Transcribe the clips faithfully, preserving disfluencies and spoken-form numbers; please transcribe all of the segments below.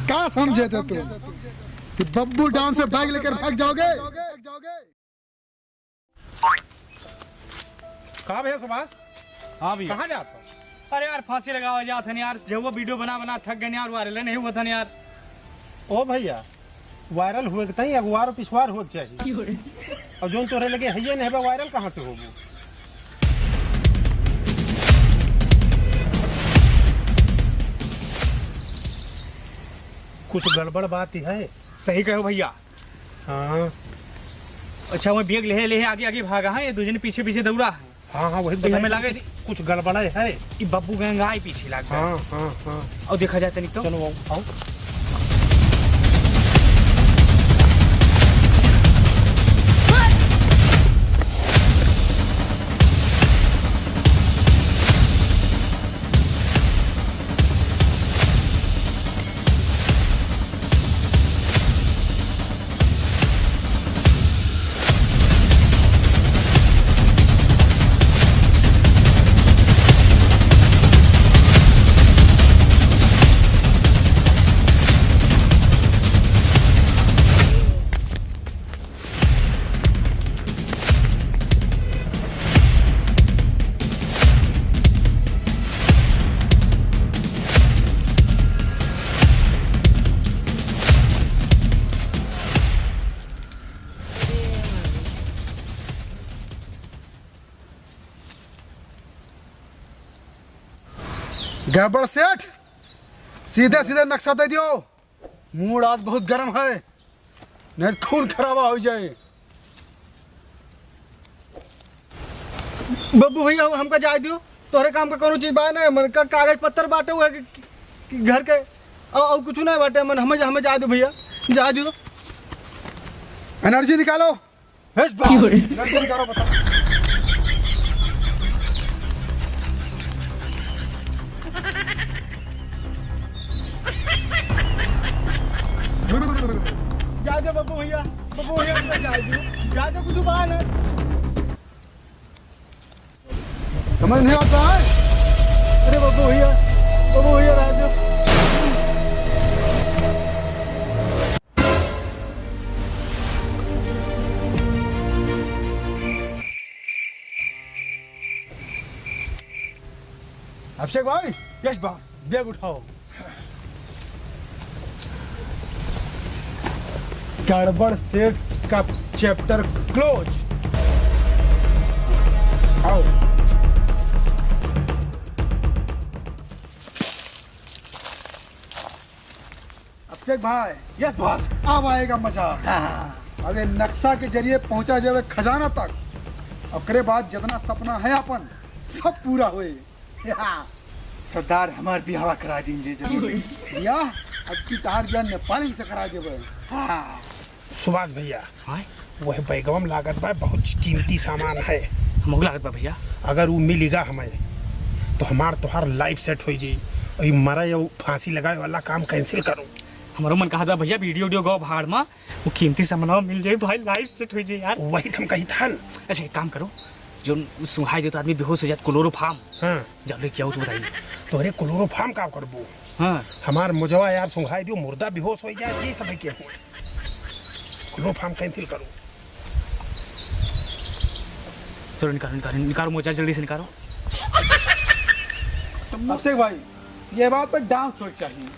का समझे थे तू कि बब्बू डांस से बैग लेकर भाग जाओगे? का भैया सुभाष? हाँ भैया। कहाँ जात हो? अरे यार, फांसी लगावा जात हन यार, जब वो वीडियो बना बना थक गए यार, वायरल नहीं हुआ था यार। ओ भैया, वायरल हुए के तई अगुवार पिछवार होत चाहिए। क्यों रे? और जोन तोरे लगे हइये नहीं बा, वायरल कहाँ से होबो? कुछ गड़बड़ बात ही है। सही कहो भैया। हाँ। अच्छा, वो बैग लेहे लेहे आगे आगे भागा है, ये दू जने पीछे पीछे दौड़ा है। हाँ, हाँ, वही तो हमें बताई। लागे कुछ गड़बड़ा है। ई बब्बू गैंग आई पीछे लाग गए। हाँ, हाँ, हाँ। और देखा जाए तनिक तो। चलो, आओ, आओ। गड़बड़ सेठ, सीधे सीधे नक्शा दे दियो। मूड आज बहुत गरम है, नहीं तो खून खराबा हो जाए। बब्बू भैया, हमका जाए दियो, तोहरे काम का कोनो चीज बा ना, मन का कागज पत्तर बाटे हुए कि, कि घर के, और, और कुछ नहीं बाटे, मन हमें, हमें जाए दियो भैया, जाए दियो। एनर्जी निकालो। हेश बाप। क्यों रे? लड्डू निकालो, बता। जा दे बब्बू भैया, बब्बू भैया, जा दे, जा दे, कुछ बात है। समझ नहीं आता है? अरे बब्बू भैया, बब्बू भैया, राजू। अभिषेक भाई, यश बा, बैग उठाओ। गड़बड़ सेठ का चैप्टर क्लोज। आओ। अभिषेक भाई, यस बॉस। अब आएगा मजा। हाँ। अबे नक्शा के जरिए पहुंचा जावे खजाना तक, ओकरे बाद जितना सपना है अपन, सब पूरा होए। सरदार, हमार बियाह करा दीजिए जल्दी। बियाह? अब की तहार बियाह नेपाली से करा देबे। हाँ। सुभाष भैया, हाँ? वह बैगवा में लागत बा, बहुत कीमती सामान है। हमको लागत बा भैया। अगर उ मिलिगा हमें, तो हमार तोहार लाइफ सेट हो जाई। और ये मरे या फांसी लगावे वाला काम कैंसिल करो। हमारो मन कहत बा भैया, वीडियो, वीडियो गो भाड़ में, वो कीमती सामानवा मिल जाए भाई, लाइफ सेट हो जाए यार। वही तो हम कही था। अच्छा, एक काम करो, जो सुंघाई दे तो आदमी बेहोश हो जात, क्लोरोफार्म। हाँ। जब लेके आओ तो बताइए। तोहरे क्लोरोफार्म का करबो? हाँ। हमार मोजवा यार सुंघाई दियो, मुर्दा बेहोश हो जाए, ये सब है क्या? क्लोरोफार्म कैंसिल करो। चलो निकालो, निकालो, निकालो मोजा, जल्दी से निकालो। अभिषेक भाई, ये बात पर डांस होना चाहिए।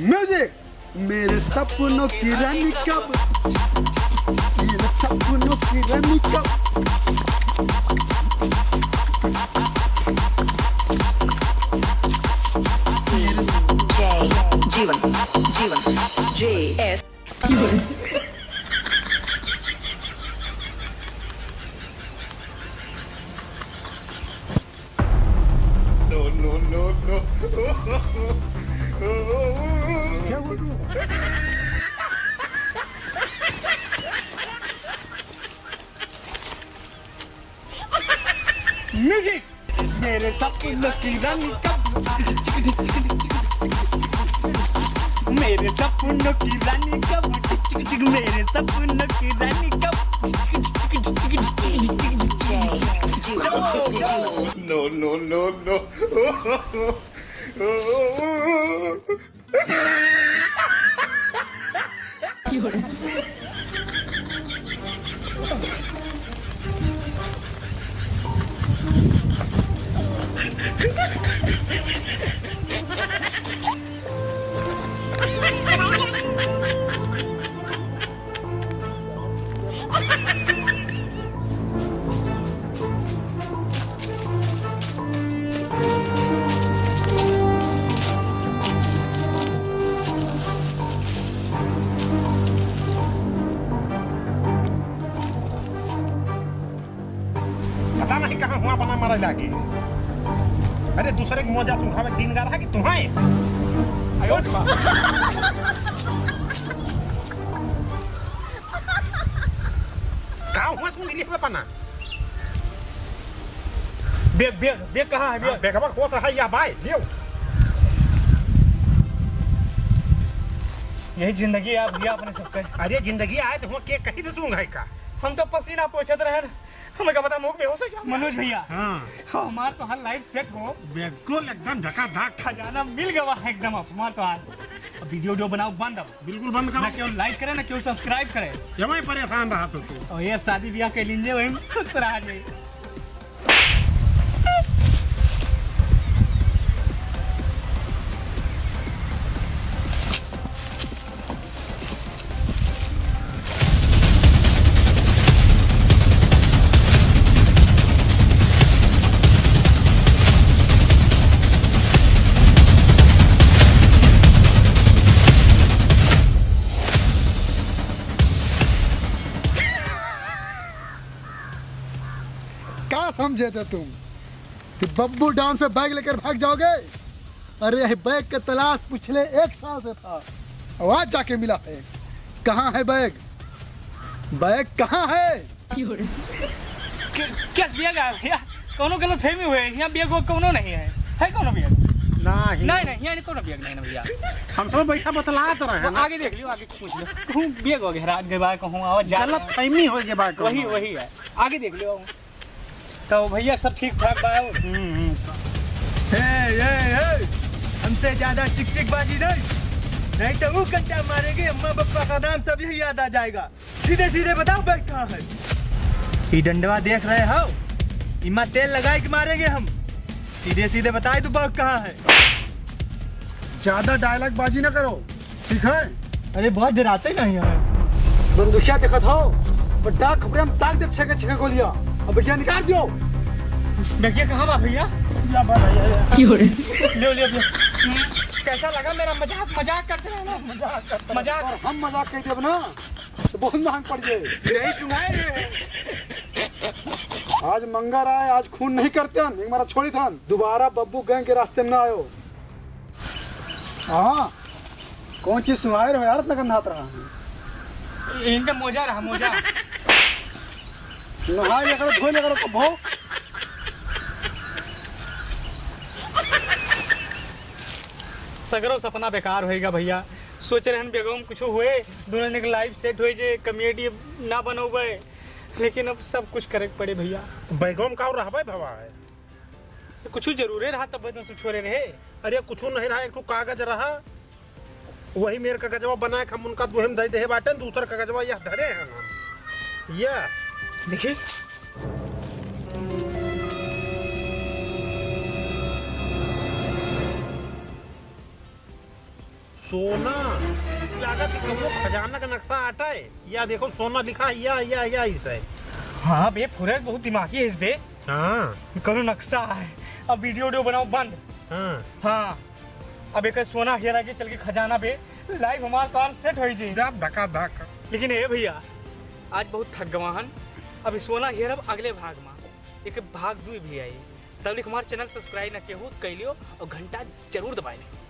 म्यूजिक। मेरे सपनों की रानी कब, मेरे सपनों की रानी कब। J, जीवन, जीवन, J S। No, no, no, no। क्या बोल रहे हो? म्यूजिक। मेरे सपनों की रानी कब, मेरे सपनों की रानी कब, मेरे सपनों की रानी कब। No, no, no, no। मोजा सुंघावे दिन का रहा कि तुम्हें। आयो रे बा। का हुआ सुन गिरी पे पना? बैग, बैग, बैग कहाँ है, हाँ, बैग? बैगवा खोस है या बाय, लियो। यही जिंदगी है भैया अपने सबके। अरे जिंदगी आए तो हुआ के कहीं से सूंघ है का? हम तो पसीना पोछत रहे न, हमें का पता मुंह बेहोश हो जाए। मनोज भैया, हाँ। हमार तो हर life set हो। बिल्कुल एकदम धकाधक। खजाना मिल गवा है एकदम अब हमार तो आज। अब video, video बनाओ बंद अब। बिल्कुल बंद करो। ना केहू like करे, ना केहू subscribe करे। जमाई परेशान रहा तो तू। और ये शादी ब्याह के लीजिए, वही खुश रहा जी। का समझे थे तुम कि बब्बू डॉन से बैग लेकर भाग जाओगे? अरे, यह बैग का तलाश पिछले एक साल से था, और आज जाके मिला है। कहाँ है बैग? बैग कहाँ है? के-, केस बैग है भैया? कौनो गलतफहमी हुए, यहाँ बैग वैग कौनो नहीं है। है कौनो बैग? नहीं। नहीं, नहीं, यहाँ कौनो बैग नहीं ना भैया। हम सब बैठा बतलात रहे हैं ना। आगे देख लियो, आगे पूछ लो। कहूँ बैग वैग हेरात गए बा, कहूँ आवत जात गलतफहमी हो गए बा, वही, वही है। आगे देख लियो। तो भैया सब ठीक ठाक बा और? हम्म, हम्म। ए, ए, ए, हमसे ज्यादा चिकचिकबाजी नहीं, नहीं तो वो कंटा मारेंगे, अम्मा पापा का नाम सब यही याद आ जाएगा। सीधे सीधे बताओ बैग कहाँ है? ये डंडवा देख रहे हो, इमा तेल लगाए के मारेंगे हम। सीधे सीधे बताए तू बैग कहाँ है? ज्यादा dialogue बाजी ना करो। ठीक है? अरे, बहुत डराते नहीं है। बंदूकिया देखत हो, पर डाक खपरे हम ताक देब छेके छेके गोलियां। अब बेटिया निकाल दियो। बेटिया कहाँ बा भैया? या बा भैया, या। क्यों रे? लियो, लियो, लियो। हम्म, कैसा लगा मेरा मजाक? मजाक करते रहे ना। मजाक करते रहे। मजाक। और हम मजाक कह देब ना, तो बहुत महंग पड़ जाए। यही सुनाए रे। आज मंगर आए, आज खून नहीं करते हन, एक मारा छोड़ी थन। दोबारा बब्बू गैंग के रास्ते में ना आयो। हाँ, कौन चीज सुनाए रहो यार, इतना गंधात रहा है। इनका मोजा रहा, मोजा। नहाए लेकर, धोए लेकर तो भो। सगरो सपना बेकार होएगा भैया। सोच रहे हन बेगवा में कुछ हुए, दोनों जने के life set हुए जे comedy ना बनौबे, लेकिन अब सब कुछ करे के पड़े भैया। तो बैगवा में का रहबे भवा है? कुछ जरूरे रहा तब बदन से छोड़े रहे। अरे कुछ नहीं रहा, एक ठो कागज रहा, वही मेर कागजवा बना के हम उनका दुहे में दे देहे बाटे, दूसर कागजवा यह धरे हैं हम। यह देखी। सोना, लागत कि कौनो खजाना का नक्शा आटा है। या देखो, सोना लिखा है, या, या, या, इस है। हाँ बे, फुरक बहुत दिमागी है इस बे। हाँ। कौनो नक्शा है। अब video, video बनाओ बंद। हाँ। हाँ। अब एक सोना हीरा के चल के खजाना बे, life हमार तोहार set होई जी। धका धक। लेकिन ए भैया, आज बहुत थक गवा हन। अब सोना हीरा अब अगले भाग मा, एक भाग दुई भी आई। तब लिख हमार channel subscribe ना किए हो, कर लियो और घंटा जरूर दबाए लियो।